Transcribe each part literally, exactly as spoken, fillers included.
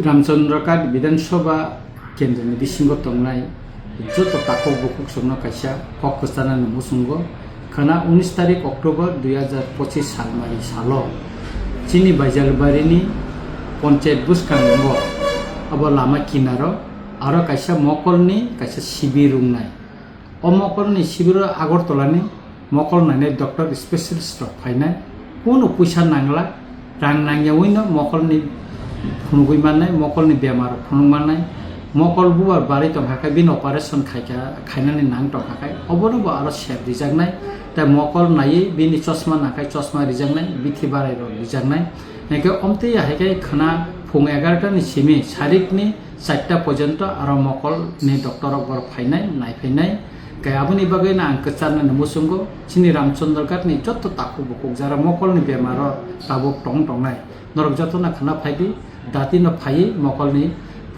Ramchandra Ghat Bidhan Sabha kendroni bisingo tongnai joto takhuk bukhuk songno kaisa kok kwcharnani muchungo khwna unis tarik October dui hajar pochis salmari salo chini Baijalbarini ponchayat bwskango abo lama kinaro aro kaisa mokolni kaisa sibir wngnai. O mokolni sibiro Agartala ni mokol nainai doctor specialist rok phainai, kunu puisa nangla, rang nangyawi no mokolni phunugwi mannai, mokolni bemar phunuk mannai, mokol bubar bari tongkha khe bini operation khaikha, khainani nang tongkha khe obono bo aro sep rijaknai, tei mokol naiwi bini chosma nangkhai chosma rijaknai, bithi barai rok rijaknai. Hingkhe omtwi ahai khe khwna phung egarota ni simi sarikni charta porjonto aro mokolni doctor rok borok phainai, naiphainai. Khe aboni bagwino ang kwcharnani muchungo chini Ramchandra Ghat ni joto takhuk bukhuk jara mokolni bemaro tabuk tong tongnai. Norok jotono khwna phaidi, dati no phaiwi mokolni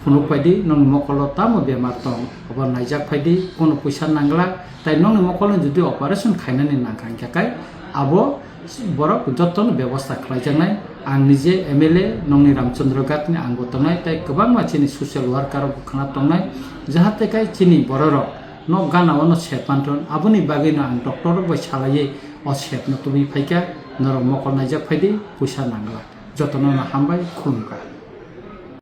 phunuk phaidi, nongni mokolo tamo bemar tong, obo naijak phaidi, kono puisa nangla, tai nongni mokolni jodi operation khainani nangkha hingkha khe abo borok jotono bebosta khlaijaknai. Ang nije M L A nongni Ramchandra Ghat ni ang bo tongnai, tei kwbangma chini social worker rok bo khwna tongnai, jahate kai chini borok rok nok gana o no sep manthon, aboni bagwi no ang doctor rok bai salaiwi o sep no tubui phaikha, norok mokol naijak phaidi, puisa nangla. Jotono no hambai, khulumkha.